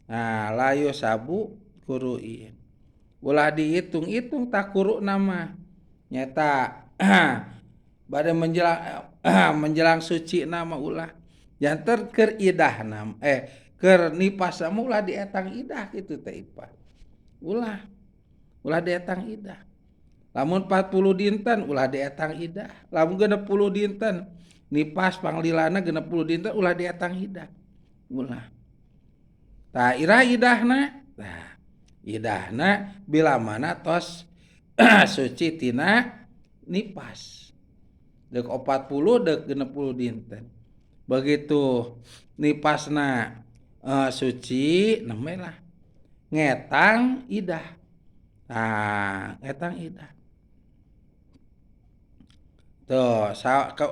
Nah, la yuhsabu kuruin. Ulah dihitung-hitung tak kuru nama. Nyata bade menjelang menjelang suci nama ulah. Janten keur idah nama keur nipas nama ulah dietang idah kitu teh ipah. Ulah. Ulah dietang idah. Lamun 40 dinten ulah dietang idah. Lamun 60 dinten nipas panglilana 60 dinten ulah dietang idah. Ulah. Tah iraha idahna? Tah idahna bila mana tos suci tina nipas. Deuk 40 deuk 60 dinten. Begitu nipasna suci nembe lah ngetang idah. Tah ngetang idah. Tuh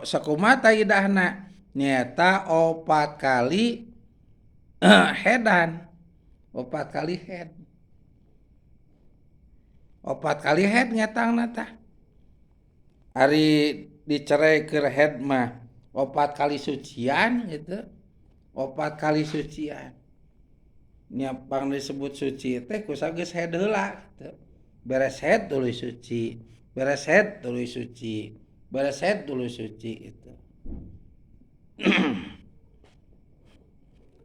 sakumaha idahna? Nyeta 4 kali hedan. 4 kali head. 4 kali head ngetangna tah. Ari dicerai keur head mah 4 kali sucian gitu. 4 kali sucian. Nya pang disebut suci teh ku geus head heula gitu. Beres head tuluy suci, beres head tuluy suci, beres head tuluy suci gitu.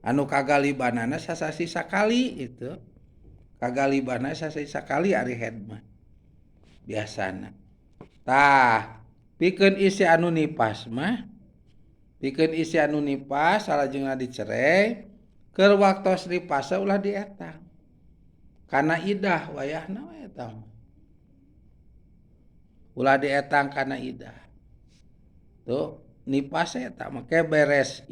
Anu kagalibanana sasasi sakali gitu. Kagalibanana sasasi sakali ari head mah biasana. Tah pikeun isi anu nipas mah, pikeun isi anu nipas salajengna dicerai keur waktos nipasna ulah dietang. Kana idah wayahna we eta mah. Ulah dietang kana idah. Tuh nipas eta mah ke beres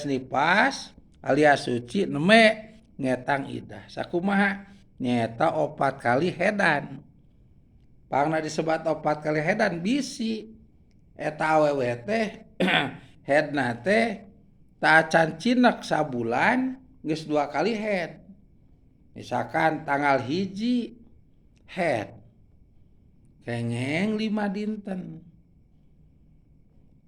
nipas alias suci neme ngetang idah. Sakumaha? Nyeta 4 kali hedan. Pangna disebat 4 kali hedan bisi eta awewe teh headna teh tacan cinek sabulan geus 2 kali head. Misalkan tanggal 1 head kengeng 5 dinten.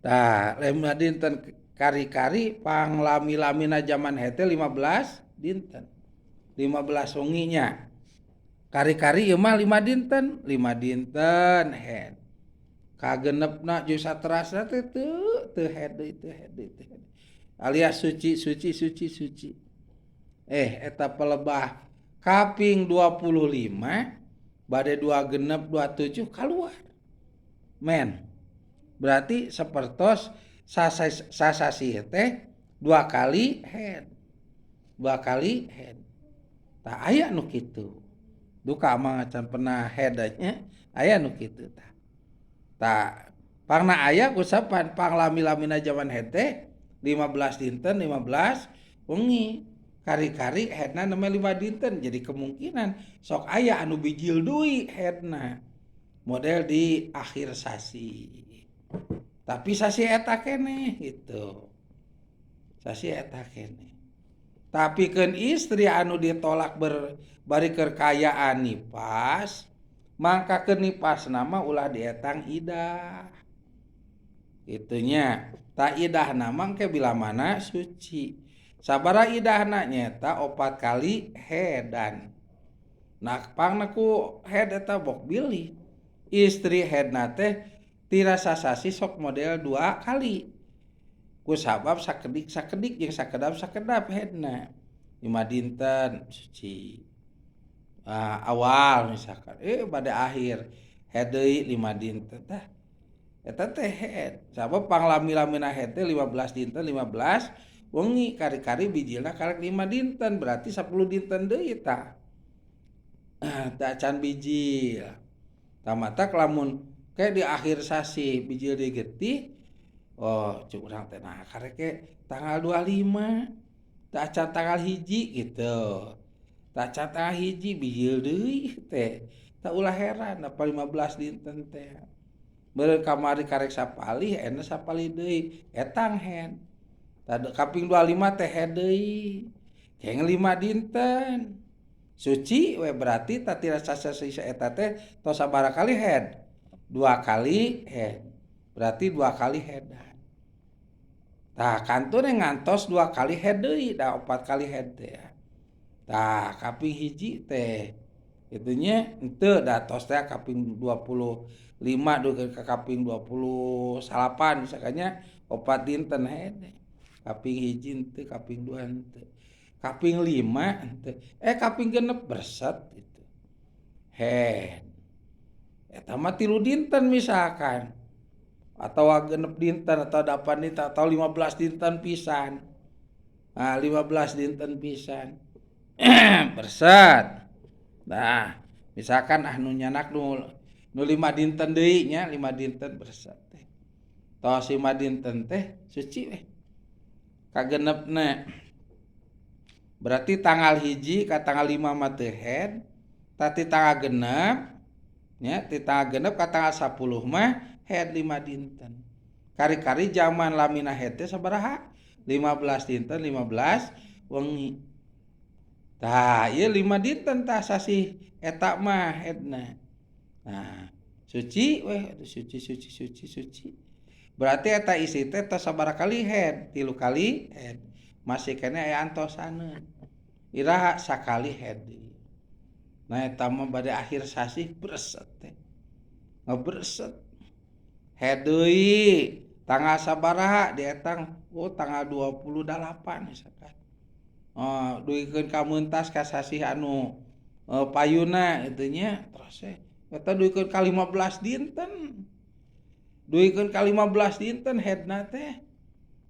Tah 5 dinten kari-kari panglami-lamina zaman head teh 15 dinten. 15 wenginya. Kari-kari ieu mah 5 dinten, 5 dinten head. Kagenepna jeung saterasna teh teu head deui, teu head deui, teu head. Alias suci, suci, suci, suci. Eta pelebah kaping 25 bade 2 genep 27 kaluar. Men. Berarti sapertos sasasih teh 2 kali head. 2 kali head. Tah aya nu kitu. Duka mah can pernah head nya, aya nu kitu tah. Tah pangna aya ku sapan panglami-lamina jaman head teh 15 dinten 15 wengi. Kari-kari headna nembe 5 dinten, jadi kemungkinan sok aya anu bijil deui headna. Model di akhir sasi. Tapi sasi eta keneh gitu. Sasi eta keneh. Tapi keun istri anu ditolak bari keur kayaan nipas, mangka keun nipasna mah ulah dietang idah. Itunya, ta idahna mah engke bila mana suci. Sabaraha idahna nyeta 4 kali hedan. Nah, pangna ku head eta bok bilih. Istri headna teh tirasa sasi sok model 2 kali. Ku sabab sakedik-sakedik jeung sakedap-sakedap headna. 5 dinten suci. Awal misalkan, pada akhir head deui 5 dinten tah. Eta teh head. Sabab panglami-lamina head teh 15 dinten 15 wengi, kari-kari bijilna karek 5 dinten, berarti 10 dinten deui tah. Tah can bijil. Tah matak lamun ke di akhir sasi bijil deui getih, oh cuk urang teh nah karek ke tanggal 25 tah can tanggal 1 gitu. Tah can tanggal 1 bijil deui teh. Tah ulah heran apa 15 dinten teh. Beureum kamari karek sapalih, ena sapalih deui, etang head. Tah kaping 25 teh head deui. Keng 5 dinten. Suci we berarti tah tirasa sasi eta teh tos sabaraha kali head? 2 kali head. Berarti 2 kali headan. Tah kantun ngantos 2 kali head deui, da 4 kali head teh. Tah kaping hiji teh itunya henteu da tos teh kaping 25 dugi ka kaping 29 misalkannya 4 dinten hede. Kaping hiji henteu, kaping 2 henteu. Kaping 5 henteu. Kaping 6 berset gitu. Head. Eta mah 3 dinten misalkan. Atau 6 dinten atau 8 dinten atau 15 dinten pisan. Nah, 15 dinten pisan. Berset. Nah, misalkan nu nyanak nu 5 dinten deui nya, 5 dinten berset teh. Tos 5 dinten teh suci weh. Kagenepna. Berarti tanggal 1 ka tanggal 5 mah teu head, tah ti tanggal 6 nya, ti tanggal 6 ka tanggal 10 mah head 5 dinten. Kari-kari zaman lamina head teh sabaraha? 15 dinten, 15 wengi. Tah, ieu 5 dinten tah sasih eta mah headna. Nah, suci weh, suci suci suci suci. Berarti eta isi teh tos sabaraha kali head? 3 kali head. Masih keneh aya antosaneun. Iraha sakali head deui. Nah, eta mah bade akhir sasih breset teh. Ngebreset. Head deui tanggal sabaraha dietang? Oh, tanggal 28 misalkan. Oh, dugikeun ka meuntas ka sasih anu payuna kitu nya terus teh eta dugikeun ka 15 dinten. Dugikeun ka 15 dinten headna teh.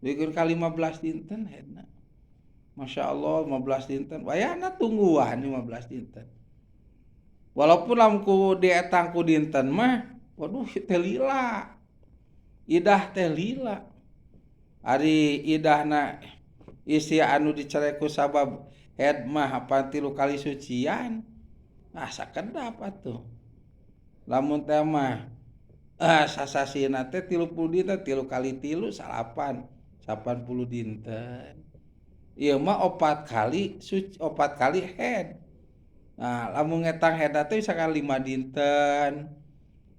Dugikeun ka 15 dinten headna. Masya Allah 15 dinten. Wayahna tungguan 15 dinten. Walaupun lamun ku dietang ku dinten mah waduh teh lila. Idah teh lila. Ari idahna isi anu dicerai ku sabab head mah apa 3 kali sucian. Ah sakedap atuh. Lamun teh mah sasasina teh 30 dinten, 3 kali 3 salapan, 80 dinten. Ieu mah 4 kali suci, 4 kali head. Nah, lamun ngetang head teh misalkan 5 dinten.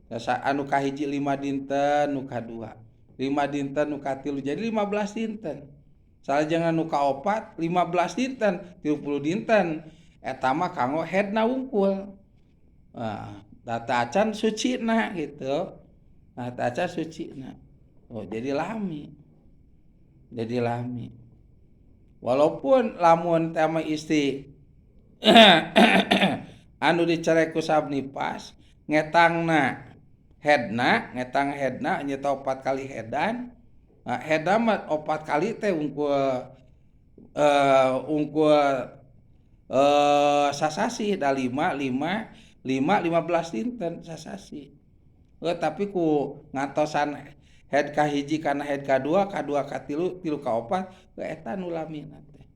Asa anu kahiji 5 dinten, nu kadua 5 dinten, nu katilu, jadi 15 dinten. Salajengna nu kaopat 15 dinten, 30 dinten. Eta mah kanggo headna wungkul. Nah, data acan sucina gitu. Nah, acan sucina. Oh, jadi lami. Jadi lami. Walaupun lamun teh mah istri anu dicerai ku sabab nipas, ngetangna headna, ngetang headna nyeta 4 kali headan. Nah, headna mah 4 kali teh unggul unggul sasasi da 5 5 5 15 dinten sasasi. Tapi ku ngantosan head ka hiji kana head ka dua, ka dua ka tilu, tilu ka opat, eta nu lamina teh.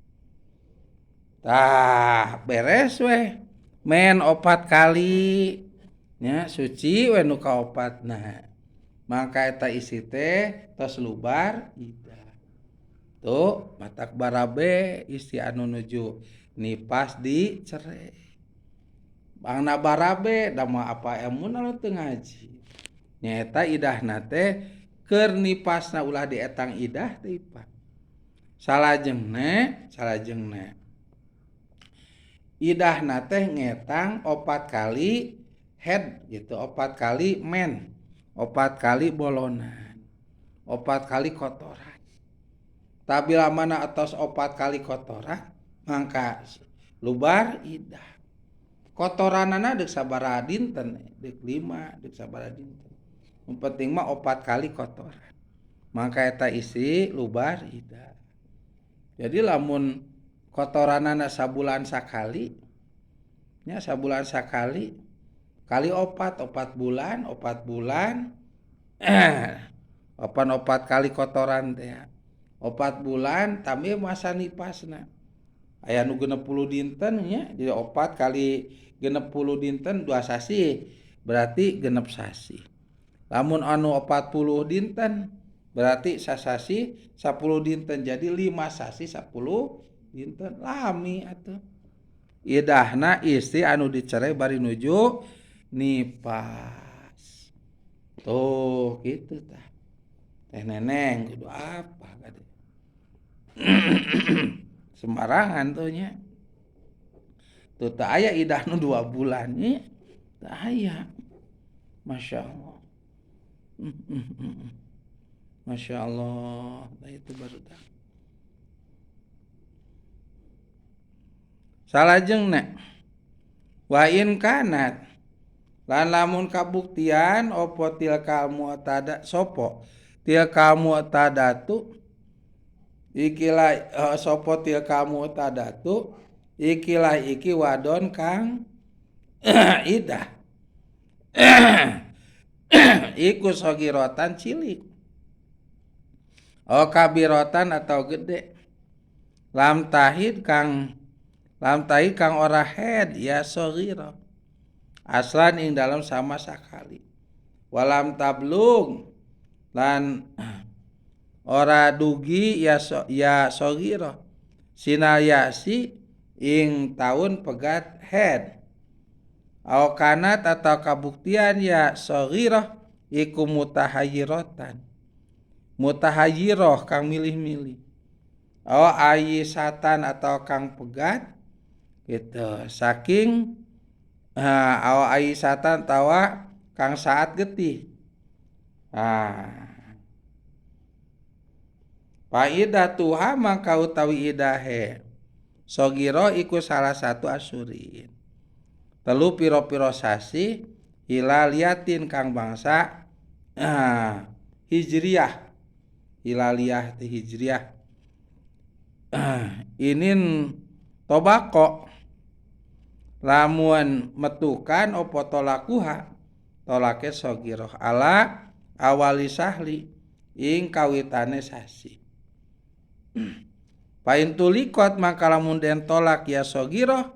Tah beres weh. Men 4 kali nya suci we nu kaopatna. Maka eta isi teh tos lubar idah. Tuh matak barabe istri anu nuju nipas dicerai. Bangna barabe da moal apa emuna nu teu ngaji. Nyaeta idahna teh keur nipasna ulah dietang idah teh ipah. Salajengna idahna teh ngetang 4 kali head gitu, 4 kali men, 4 kali bolonan, 4 kali kotoran. Tabila mana atos 4 kali kotoran mangka lubar idah. Kotoranana deuk sabaraha dinten, deuk 5, deuk sabaraha dinten. Nu penting mah 4 kali kotoran. Mangka eta isi lubar idah. Jadi lamun kotoranana sabulan sakali nya, sabulan sakali kali 4, 4 bulan, 4 bulan 4 kali kotoran teh. 4 bulan tambih masa nipasna. Aya nu 60 dinten nya, jadi 4 kali 60 dinten 2 sasih, berarti 6 sasih. Lamun anu 40 dinten berarti sasasih 10 dinten, jadi 5 sasih 10 dinten lami atuh. Idahna istri anu dicerai bari nuju nipas. Tuh gitu tah. Teh neneng kudu apa kade. Sembarangan tuh nya. Tuh teu aya idah nu 2 bulan nya teu aya. Masya Allah. Masya Allah. Nah, itu baru dah. Salajengna wa in kanat lan lamun kabuktian opo tilkal mu'tada sopo tilkal mu'tadatu ikilah sopo tilkal mu'tadatu ikilah iki wadon kang idah iku sogirotan cilik o kabirotan atau gede lam tahid kang ora head ya sogira aslan ing dalam sama sakali walam tablung lan ora dugi ya ya sogira sinayasi ing taun pegat head au kanat atau kabuktian ya sogira iku mutahayyiratan mutahayyiroh kang milih-milih au ayisatan atau kang pegat gitu saking au ayisatan tawa kang saat getih. Faidatuha mangka utawi idahe sogiro iku salah satu asurin telu piro-piro sasi hilaliatin kang bangsa hijriah hilaliyah ti hijriah inin tobako lamun metukan opo tolakuha tolake sogiroh ala awali sahli ing kawitane sasi pain tulikot maka lamun den tolak ya sogiroh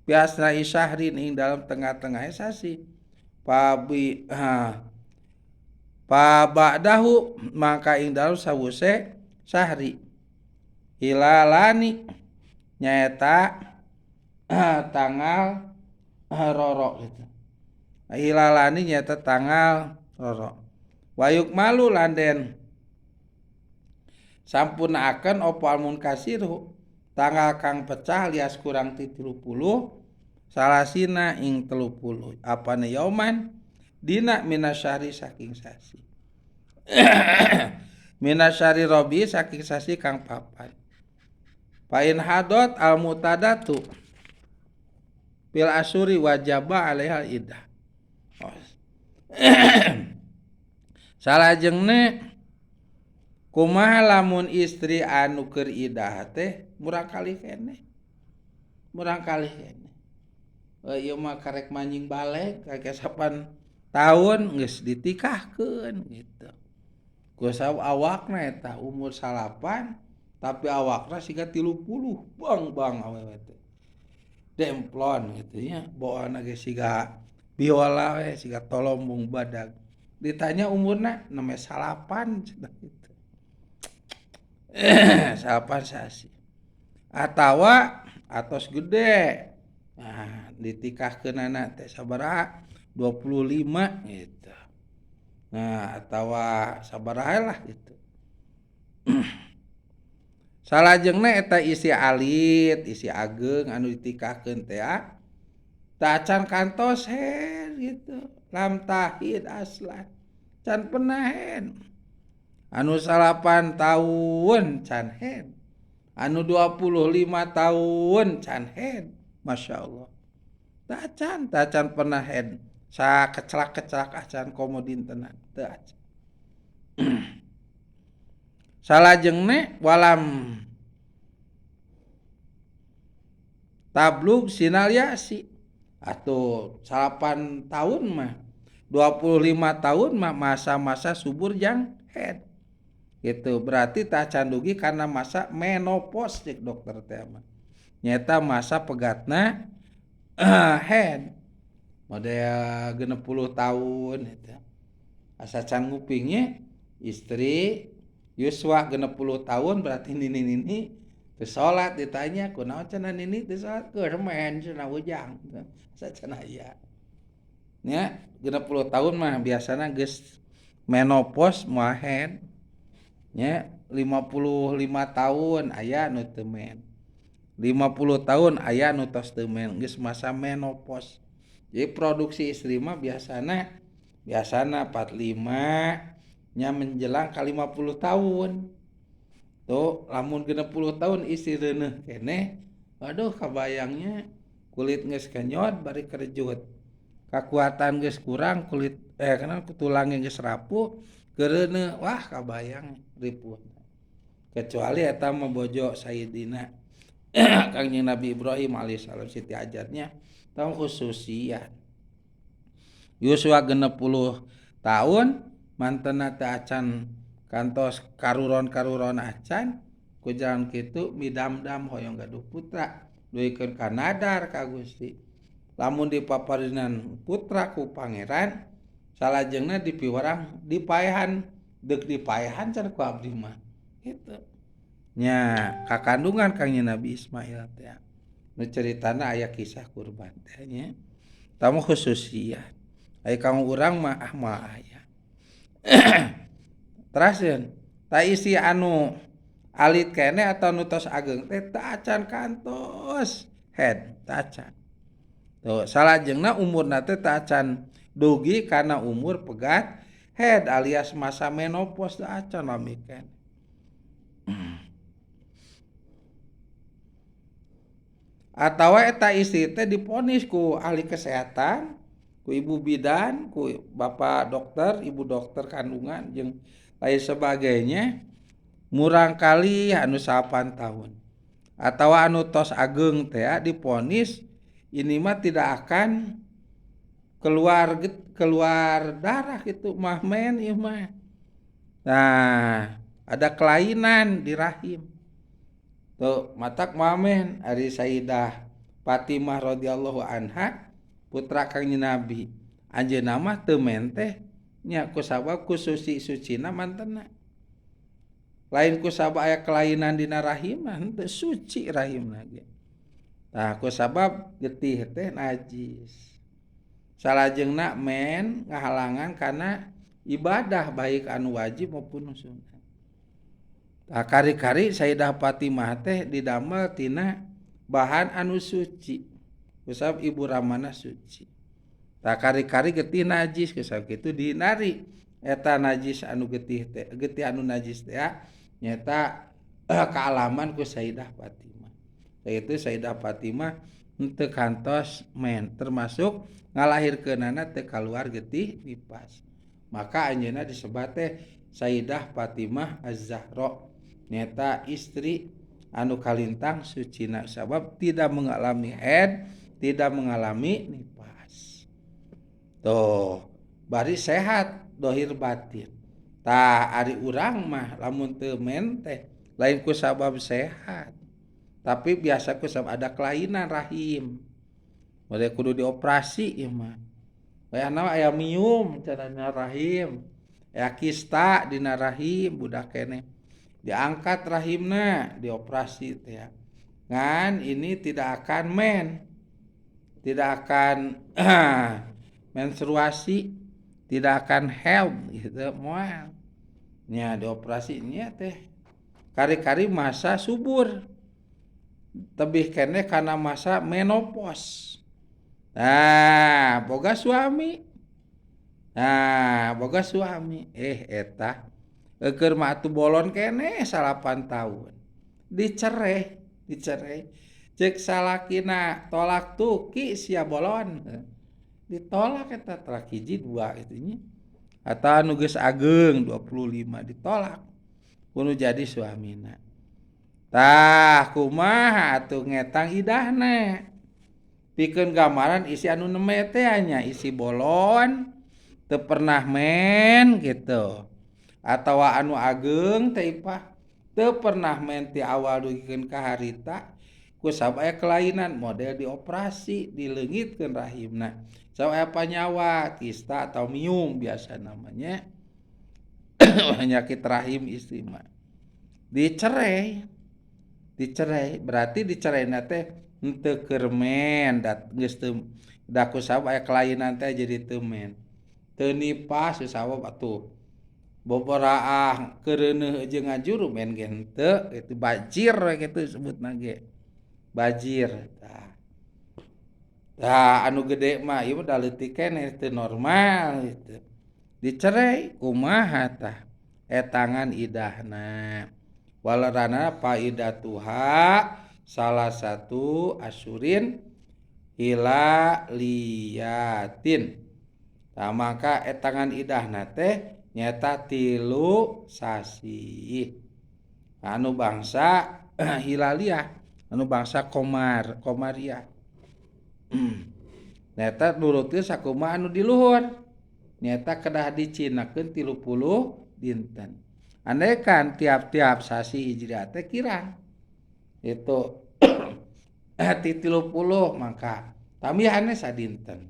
biasna isahrin ing dalam tengah-tengah sasi pabi pabadahu maka ing dalam sawuse sahri hilalani nyaeta tanggal roro gitu. Hilalani nyaeta tanggal roro. Wayuk malu landen sampurnaaken opo almun kasiru tanggal kang pecah lias kurang ti 30 salasina ing 30 apane yauman dina minasyari saking sasi minasyari robi saking sasi kang papat. Pain hadot al mutadatu fil asuri wajaba alaihal idah. Oh. Salajengna kumaha lamun istri anu keur idah teh murang kali keneh. Murang kali keneh. Ieu mah karek manjing balik kakek sapan tahun geus ditikahkeun gitu. Ku awakna eta umur 8 tapi awakna siga 30 bang-bang awewe teh. Demplon gitu nya, bawaana ge siga biola we, siga tolombung badag. Ditanya umurna neme 8 cenah gitu. 8 sasi. Atawa atos gede. Nah, ditikahkeunana teh sabaraha? 25 gitu. Nah, atawa sabaraha lah gitu. Salajengna eta isi alit, isi ageng anu ditikahkeun teh tacan kantos hen gitu. Lam tahid aslan. Can pernah hen. Anu 8 tahun can hen. Anu 25 tahun can hen. Masya Allah. Tacan pernah hen. Sa kecelak-kecelak acan komo dintenan teu acan. Salajengna walam tablug sinal yasi atau 8 tahun mah 25 tahun mah masa-masa subur jang head gitu. Berarti tacan dugi karena masa menopause cek dokter teh mah nyata masa pegatna head model 60 tahun gitu. Asa can ngupingnya istri yuswa 60 tahun berarti nini-nini teu salat ditanya kunaon cenah nini teu salat keur maen cenah ujang asa cenah aya nya 60 tahun mah biasana geus menopause moal head nya 55 tahun aya nu teu men 50 tahun aya nu tos teu men geus masa menopause. Jadi produksi istri mah biasana 45 nya menjelang ka 50 tahun. Tuh lamun 60 tahun istri reuneuh keneh, waduh kabayangnya kulit geus kenyot bari kerjut. Kakuatan geus kurang kulit kana tulangnya geus rapuh keureuneuh, wah kabayang ripuh. Kecuali eta mah bojo Sayyidina Kangjeng Nabi Ibrahim alaihissalam Siti Hajarnya tong khususian. Yuswa 60 tahun mantena teh acan kantos karuron-karuron acan ku jalan kitu midamdam hoyong gaduh putra duikeun ka nadar ka Gusti. Lamun dipaparinan putra ku pangeran salajengna dipiwarang dipaehan deuk dipaehan cenah ku abdi mah kitu. Nya kakandungan Kangjeng Nabi Ismail teh. Nu ceritana aya kisah kurban teh nya. Tamu khususiah. Aya kanggo urang mah ah moal aya. Teraskeun, ta isi anu alit keneh atau nu tos ageng teh teu acan kantos head, teu acan. Tuh, salajengna umurna teh teu acan dugi kana umur pegat head alias masa menopause teu acan lami keneh. Atawa eta istri teh diponis ku ahli kesehatan, ku ibu bidan, ku bapak dokter, ibu dokter kandungan jeung lain sebagainya, murang kali anu 8 tahun. Atawa anu tos ageng teh diponis ini mah tidak akan keluar darah gitu mah men ieu mah. Nah, ada kelainan di rahim. Tuh, matak mamen ari Sayyidah Fatimah radhiyallahu anha putra Kangjeng Nabi. Anjeunna mah teu menteh nya kusabab ku suci-sucina mantena. Lain kusabab aya kelainan dina rahim mah henteu suci rahimna ge. Tah kusabab getih teh najis. Salajengna men ngahalangan kana ibadah baik anu wajib maupun sunat. Tah kari-kari Sayyidah Fatimah teh didamel tina bahan anu suci. Kusabab ibu ramana suci. Tah kari-kari getih najis kusabab kitu dihindari. Eta najis anu getih teh, getih anu najis teh nyaeta kaalaman ku Sayyidah Fatimah. Sakitu Sayyidah Fatimah henteu kantos men termasuk ngalahirkeunana teu kaluar getih nifas. Maka anjeunna disebat teh Sayyidah Fatimah Az-Zahra. Nyaeta istri anu kalintang sucina sabab tidak mengalami haid, tidak mengalami nifas. Tuh, bari sehat dohir batin. Tah ari urang mah lamun teu men teh lain ku sabab sehat. Tapi biasa ku sabab ada kelainan rahim. Mereka kudu dioperasi ieu mah. Bayana aya mium cenah rahim, aya kista dina rahim budak keneh. Diangkat rahimna, dioperasi teh ya. Ngan ini tidak akan men, tidak akan menstruasi, tidak akan help gitu moal. Nya dioperasi nya teh. Kari-kari masa subur. Tebih keneh kana masa menopause. Nah, boga suami. Nah, boga suami. Eta keur mah atuh bolon keneh 8 tahun. Dicerai. Cek salakina tolak tuki sia bolon. Ditolak eta talak hiji dua kitu nya. Atawa anu geus ageng 25 ditolak. Kudu jadi suamina. Tah kumaha atuh ngetang idahna. Pikeun gambaran isi anu neme teh nya isi bolon teu pernah men gitu. Atawa anu ageng teh ipah teu pernah men ti awal dugikeun ka harita ku sabab aya kelainan model dioperasi dileungitkeun rahimna. Sabab aya panyawa kista atau mium biasa namanya penyakit rahim istri mah. Dicerai berarti diceraina teh henteu keur men da geus teu da ku sabab aya kelainan teh jadi teu men. Teu nipas sabab atuh boboraah kereuneuh jeung ngajuru men ge henteu kitu bajir we kitu sebutna ge. Bajir tah. Tah anu gede mah ieu mah da leutik keneh teu normal gitu. Dicerai kumaha tah? Etangan idahna. Walerana faidatuha salah satu asyurin hilaliyatin. Tah maka etangan idahna teh nyata 3 sasih. Anu bangsa hilaliyah, anu bangsa komar, komariah. Nyata nurutkeun sakumaha anu di luhur. Nyata kedah dicinakeun 30 dinten. Andaikan tiap-tiap sasi hijriah teh kirang. Itu ti 30 maka tambihannya sadinten.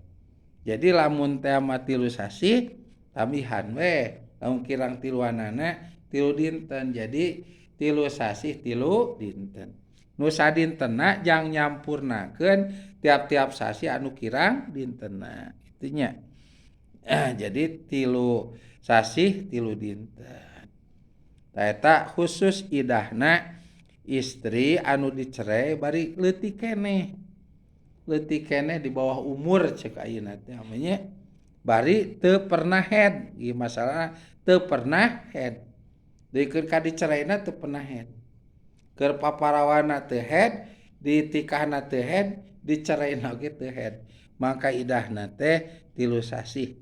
Jadi lamun teh mah 3 sasi tambihan we, lamun kirang tiluanana 3 dinten. Jadi 3 sasi 3 dinten. Nu sadintena jang nyampurnakeun tiap-tiap sasi anu kirang dintena. Itunya. Jadi 3 sasi 3 dinten. Tah eta khusus idahna istri anu dicerai bari leutik keneh. Leutik keneh di bawah umur cek ayeuna teh namanya. Bari teu pernah head. Ieu masalahna teu pernah head. Dikeun ka diceraina teu pernah head. Keur paparawana teu head, ditikahna teu head, diceraina oge teu head. Maka idahna teh 3 sasih.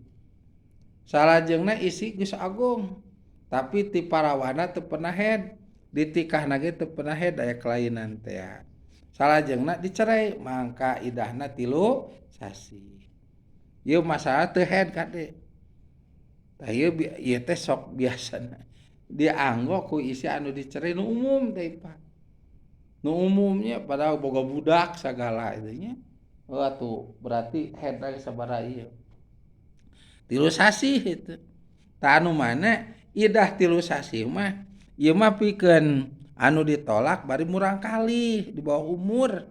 Salajengna isi geus agung, tapi ti parawana teu pernah head, ditikahna ge teu pernah head aya kelainan teh. Salajengna dicerai, mangka idahna 3 sasih. Ieu masalah teu head kade. Tah ieu ieu teh sok biasana dianggo ku isi anu dicerai nu umum teh Pak. Nu umumnya padahal boga budak sagala itu nya. Oh atuh berarti head lagi sabaraha ieu. 3 sasih itu. Tah anu mana idah 3 sasih mah ieu mah pikeun anu ditolak bari murang kali di bawah umur.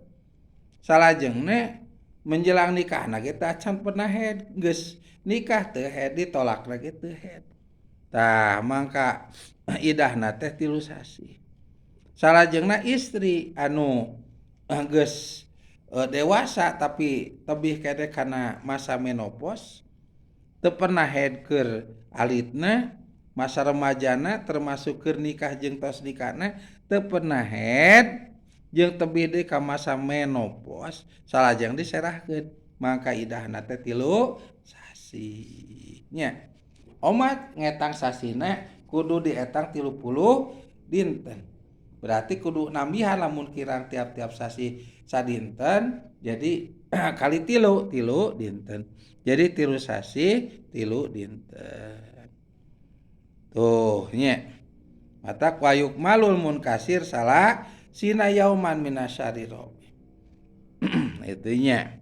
Salajengna menjelang nikahna ge teh acan pernah head, geus nikah teu head, ditolakna ge teu head. Tah mangka idahna teh 3 sasih. Salajengna istri anu geus dewasa tapi tebih kene kana masa menopause teu pernah head keur alitna, masa remajana termasuk keur nikah jeung tos nikahna teu pernah head jeung tebih deui ka masa menopause salajeng diserahkeun mangka idahna teh 3 sasih nya. Omat ngetang sasina kudu dietang 30 dinten. Berarti kudu nambihan lamun kirang tiap-tiap sasi sadinten jadi kali 3, 3 dinten. Jadi 3 sasi 3 dinten. Tuh nya. Mata wayuk malul munkasir salah sina yauman minasyari robi. Itu nya.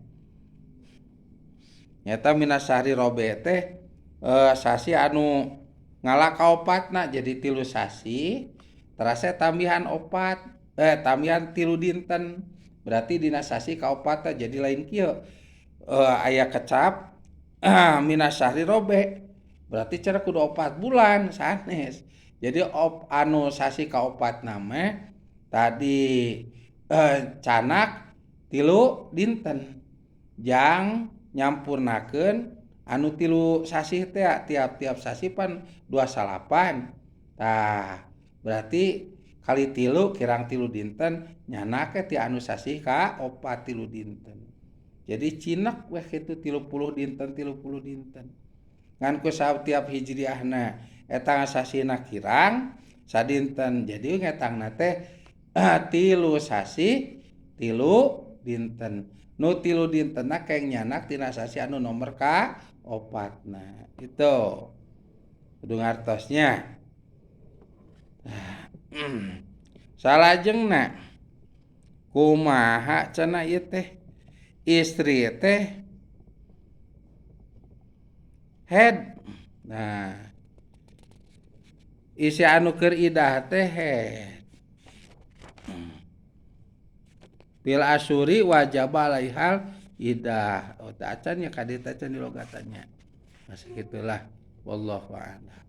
Nyata minasyari robi teh sasi anu ngalah kaopatna jadi 3 sasi terasa tambihan opat, tambihan 3 dinten. Berarti dina sasi kaopatna jadi lain kieu. Aya kecap minasyari robe. Berarti cara kudu 4 bulan sanes. Jadi anu sasi kaopat nama tadi canak 3 dinten jang nyampurnakeun anu 3 sasih teh tiap-tiap sasih pan 29. Tah berarti kali 3 kirang 3 dinten nyanake ti anu sasih ka opat 3 dinten. Jadi cinek weh kitu 30 dinten 30 dinten. Ngan ku tiap hijriahna eta sasihna kirang sadinten. Jadi ngetangna teh 3 sasih 3 dinten. Nu 3 dintenna keng nyanak tina sasih anu nomor ka opatna. Itu kudu ngartosnya. Salajengna kumaha cenah ieu teh istri teh head. Nah isi anu keur idah teh head. Fil asyuri wajib alaihal idah. Oh, teu acan nya ka dieu teh acan dilogatannya. Masih gitulah wallahu a'lam.